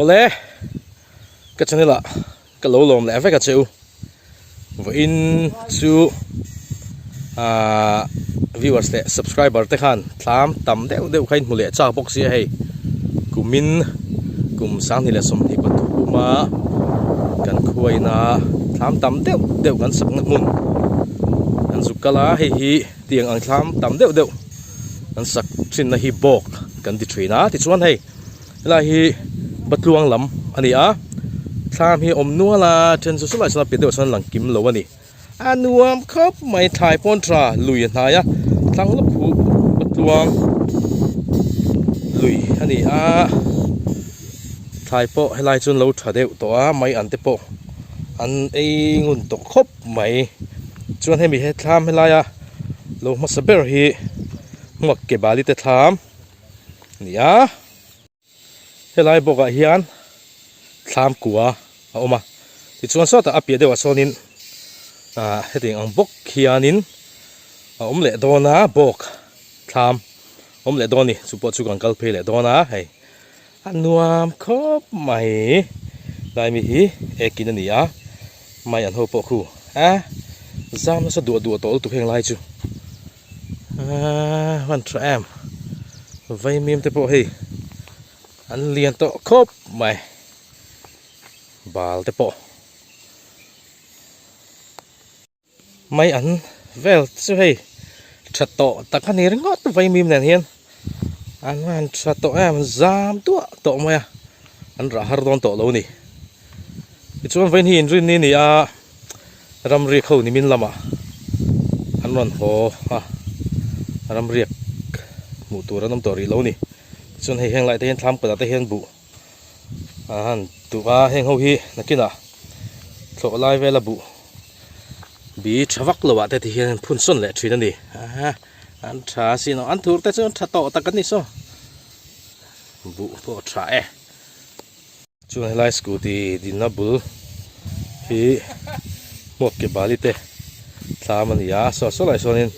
Awle ka channel ah ka lo lawm leh vek a che u vawiin chu ahh viewers leh subscriber te khan thlam tam deuh deuh kha in hmu leh chak bawk sia hei kumin kum 2023 a kan khuaina thlam tam deuh deuh kan sakna hmun kan zuk kal a hei hi tiang ang thlam tam deuh deuh kan sak thinna hi bawk kan ti thin a tichuan hei helai hi Batluang lam a ni a thlam hi a awm nual a then chu saw lai sawn a piah deuh ah sawn lang kim lo a ni a nuam khawp mai thlai pawn tha lui a hnai a thlang lawk khu Batluang lui a ni a thlai pawh helai chu an lo tha deuh tawh a mai an te pawh an ei ngun tawh khawp mai chuan hemi he thlam helaia lo hmasa ber hi hmuak ke bali te thlam a ni a helai bawkah hian thlam kua a awm a tichuan sawtah a piah deuhah sawnin ah hetiang ang bawk hianin a awm leh dawn a bawk thlam a awm leh dawn a ni chu pawh chu kan kal phei leh dawn a hei. A nuam khawp mai lai mi hi ekin a ni a mai an ho pawh khu a zam nasa duah duah tawh lutuk heng lai chu aaa hman tha em vaimim te pawh hei an lian tawh khawp mai bal te pawh. Mai an vel chu hei tha tawh tak a ni ringawt vaimim nen hian an han tha tawh em zam duah tawh mai a an rah har dawn tawh lo a ni tichuan vawiin hi inrinni a ni a ramriak ho nimin lamah an rawn haw a ramriak hmuh tur an awm tawh rih lo a ni tichuan hei heng lai te hian thlam kawtah te hian buh a han duh a heng ho hi nakinah thlawh lai vela buh bi tha vak lo ah te ti hian an phun sawn leh thin a ni an tha sin aw an thur te chu an tha tawh tak a ni saw buh pawh a tha e chuan helai scooty dinna bul hi hmuak ke bali te thlam a ni a saw saw lai sawnin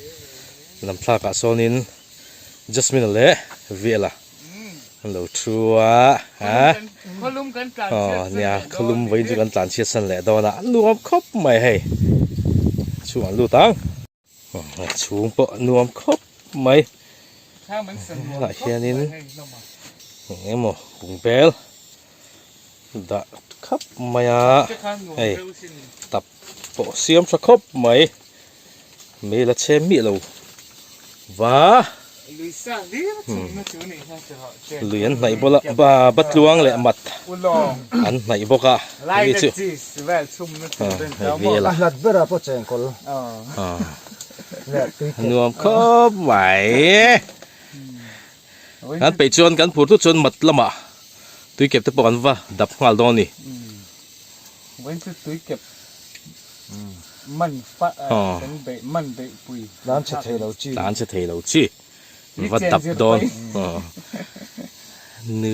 lam thlakah sawnin Jasmine leh Vela. An lo thu a ha aw nia khawlum vawiin chu kan tlan chhiat san leh dawn a a nuam khawp mai hei chhung an lut ang a chhung pawh a nuam khawp mai helaiah hianin eng emaw bungbel dah khap mai a hei tap pawh siam tha khawp mai. Mei la chhe miah lo va lui an hnaih bawlh a ba batluang leh mat an hnaih bawk a hemi chu hei vel a nuam khawp mai kan peih chuan kan phur tut chuan mat lamah tuikep te pawh kan va dap nghal dawn a ni. Man fa kan beih man beih pui tlan chhe thei lo chi tlan chhe thei lo chi va dap dawn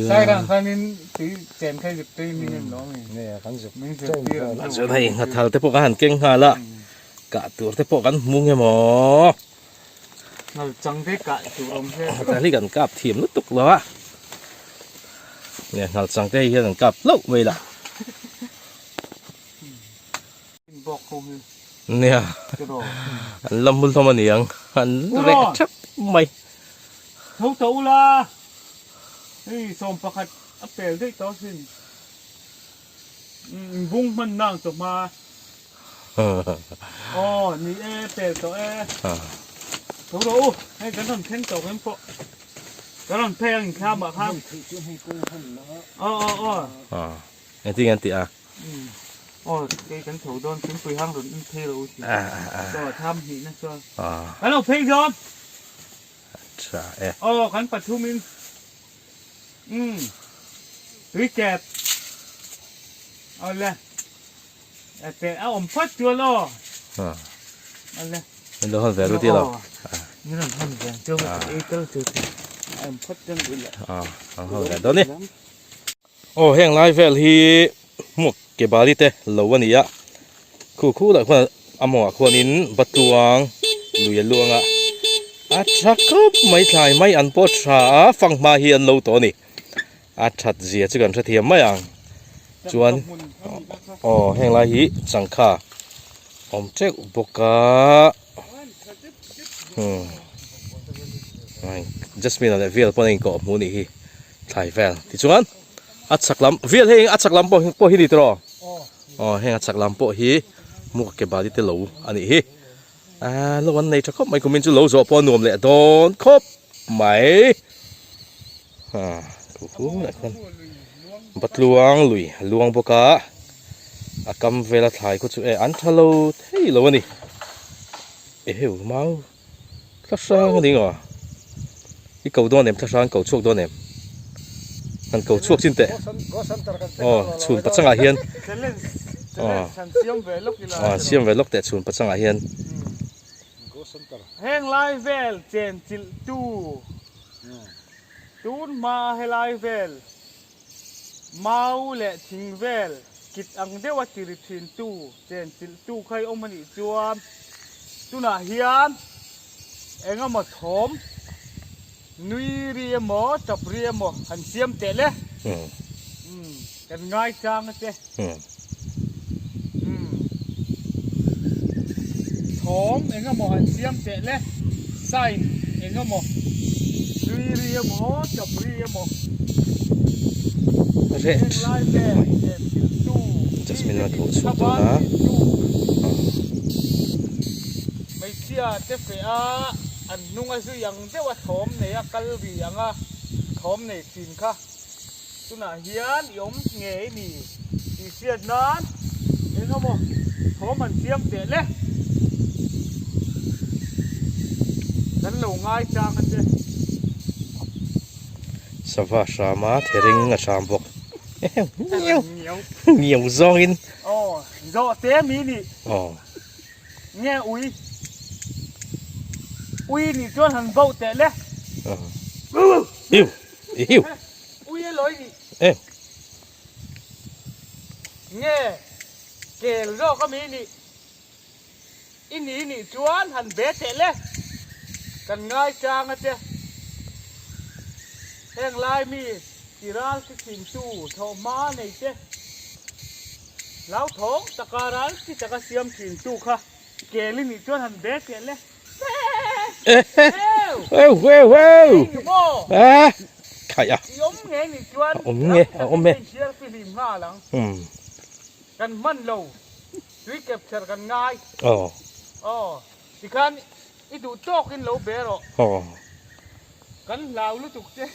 sairang khanin tui chen kha zuk tui min en lo mi nge kan zuk min zuk tir an chuan hei nghathal te pawh kan han keng nghal a kah tur te pawh kan hmu nge maw ngal chang te kah tur awm hle nghathal hi kan kap thiam lutuk lo a nge ngal chang te hian an kap hlauh mai la Nia, an la hmu hlawm a ni ang, an reh thep mai. Tho tho ula, hei 11 a pel daih tawh asin. Bung hman nang chaw hma. Aw ni e, pel tawh e. Tho rawh u, hei kan rawn thleng tawh reng pawh. Kan rawn phei ang inthlam ah khan. Aw aw aw. Engtin nge an tih a? Aw kei kan tho dawn thingpui hang rawn in phei rawh u tih chaw a tham hnih na chuan kan lo phei dawn tha e aw kan pathum in umm tui kep aw le a te a awm phawt chuan aw aw le min lo hawn ve ru tih lo min rawn hawn ve ang chu ei tel chu a awm phawt chuan ui le a an hawn ve dawn ni. Aw heng lai vel hi hmuak ke bali te lo a ni a, khu khu lah khuan a mawngah khuanin Batluang lui a luang a, a tha khawp mai thlai mai an pawh tha a, fanghma hi an lo tawh a ni. A that zia chu kan hrethiam mai ang. Chuan aw heng lai hi changkha awm teuh bawk a. Hmm. Jasmine leh Vial pawh an inkawh hmuh nih hi thlai vel. Tichuan a chhak lam Vial hei a chhak lam pawh pawh hi ni tiraw? Aw heng a chhak lam pawh hi muka ke bali te lo a nih hi. Aaa lo an nei tha khawp mai kumin chu lo zawh pawh a nuam leh dawn khawp mai. Haa thu hu lah khan Batluang lui a luang bawk a a kam vela thlai khaw chu e an tha lo thei lo a ni eheu mau thla hrang a ni ngawh i ko dawn em thla hrang ko chhuak dawn em han ko chhuak chin teh aw chhun pachangah hian aw aw siam ve lawk teh chhun pachangah hian. Heng lai vel chen chilh tu Tun hma helai vel mau leh thing vel kit ang deuha tiri thin tu chen chilh tu kha i awm anih chuan tunah hian eng emaw thawm nui ri emaw tap ri emaw han siam teh le kan ngai chang a che. Thawm eng emaw han siam teh le, sign eng emaw, nui ri emaw, tap ri emaw, heng lai vel chen chilhtu, mi te tih thlaban chilhtu, hmeichhia te feh a an hnung a zui ang deuh a thawm nei a kal ri ang a thawm nei thin kha. Tunah hian i awm ngei ni tih hriat nan eng emaw thawm han siam teh le. Kan lo ngai chang a che. Sava hram a thering a hram bawk. Ngiau zawngin. Aw zawh te mi nih. Aw. Nge ui. Ui nih chuan han bauh teh le. Iu. Iu. Ui e lawi nih. Em. Nge kel zawk a mi nih. I ni nih chuan han be teh le. Kan ngai chang a che. Heng lai mi ti ral chi thin tu thawh hma nei te. Hlauthawng taka ral chi taka siam thin tu kha kel i nih chuan han be teh le. Kan hman lo tui capture kan ngai aw tikhan i duh tawk in lo be rawh kan hlau lutuk che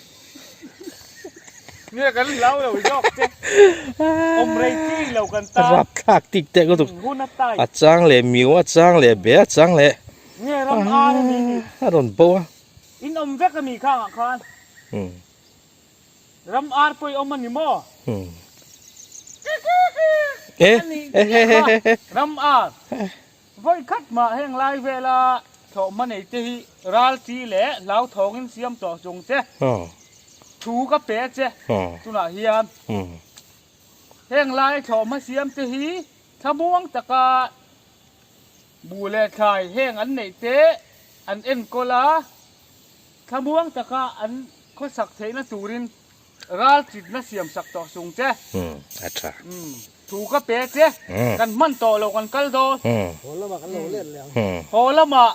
nge kan hlau lo zawk che awm rei chi lo kan tan rapthlak tik teh lutuk a chang leh miu a chang leh be a chang leh Nge ram ar a ni ni. A rawn bo a. In awm vek a mi khang ah khan. Ram ar pawh i awm a ni maw? E e Ram ar. Vawi khat mah heng lai vela thlawhhma nei te hi ral chi leh hlauthawng in siam tawh chung che. Thu ka pe che tunah hian. Heng lai thlawhhma siam te hi thlamuang taka Buh leh thlai heng an neih te an enkawl a, thlamuang taka an khawsak theihna turin ral chitna siam sak tawh sung che. A tha. Thu ka pe che, kan hman tawh lo kan kal dawn. Haw lamah kan lo let leh ang. Haw lamah,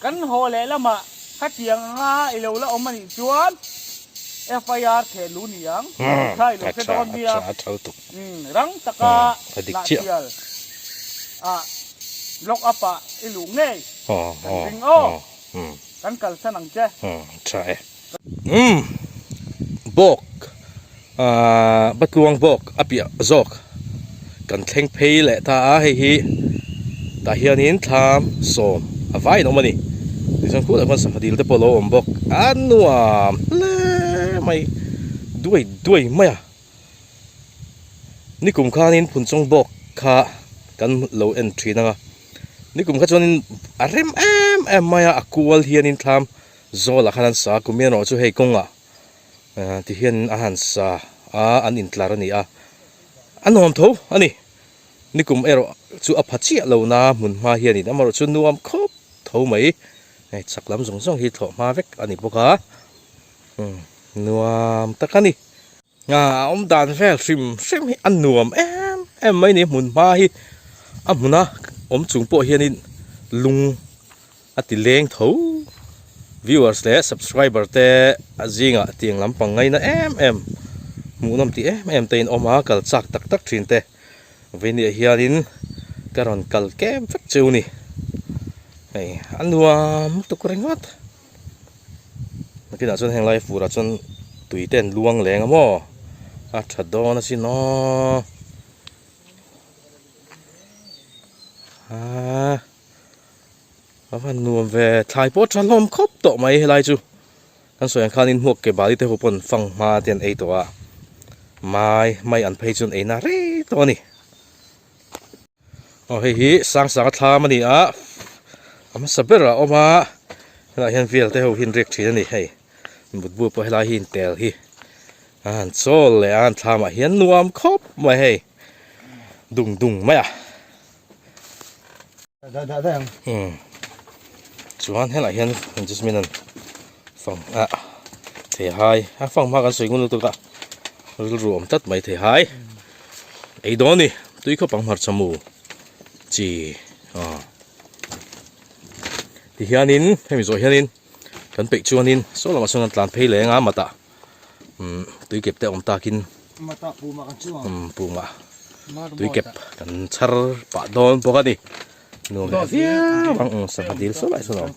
kan haw leh lamah khatiang anga i lo la awm a nih chuan FIR theh lu ni ang, tha i lo hre dawn nia. A tha, a tha lutuk. Rang taka Hnahtial ah lock up ah i luh ngei kan ring aw kan kalsan ang che. Tha e. Umm bawk ahh Batluang bawk a piah zawk kan thleng phei leh ta a hei hi tah hianin thlam sawm a vaiin a awm a ni tichuan khulah khuan sangha dil te pawh a lo awm bawk a nuam hle mai duai duai mai a. Nikum khanin Phunchawng bawk kha kan lo en thin ang a, nikum kha chuanin a rem em em mai a, a kual hianin thlam zawlah khan an sa a, kum erawh chu hei kawngah ti hianin a han sa a, an intlar a ni a, a nuam tho a ni, nikum erawh chu a pha chiah lo na hmun hma hianin amaherawh chu nuam khawp tho mai, hei chak lam zawng zawng hi thlawh hma vek a ni bawk a, nuam tak a ni. A awm dan vel hrim hrim hi a nuam em em mai a ni hmun hma hi a hmuna awm chung pawh hianin lung a ti leng tho viewers leh subscriber te a zingah tiang lampang ngaina em em hmuhnawm tih em em te in awm a kal chak tak tak thin te. Veinia hianin ka rawn kal kem vek cheu ni. Hei a nuam lutuk ringawt. Nakinah chuan heng lai furah chuan tui te an luang leng a maw? A tha dawn asin aw. Aa a va nuam ve thlai pawh a tha hlawm khawp tawh mai helai chu. Kan sawi ang khanin hmuak ke bali te ho pawn fang hma te an ei tawh a, mai mai an phei chuan eina rei tawh a ni. Aw hei hi sang sang a thlam a ni a, a hmasa ber a awm a, helaiah hian vel te ho hi an riak thin a ni hei, mutbu pawh helai hi intel hi a han chawl leh a an thlamah hian nuam khawp mai hei dung dung mai a. Umm chuan helaiah hian jasmine an fang ah theihai a fang hma kan sawi ngun lutuk a rilru awm tlat mai theihai ei dawn a ni tui khawp ang hmarcha mu chi aw tihianin hemi zawh hianin kan peih chuanin saw lamah sawn an tlan phei leng a matah umm tui kep te a awm takin umm pumah tui kep kan chhar pah dawn bawk a ni nuam leh viau ang sangha dil saw lai sawn a awm.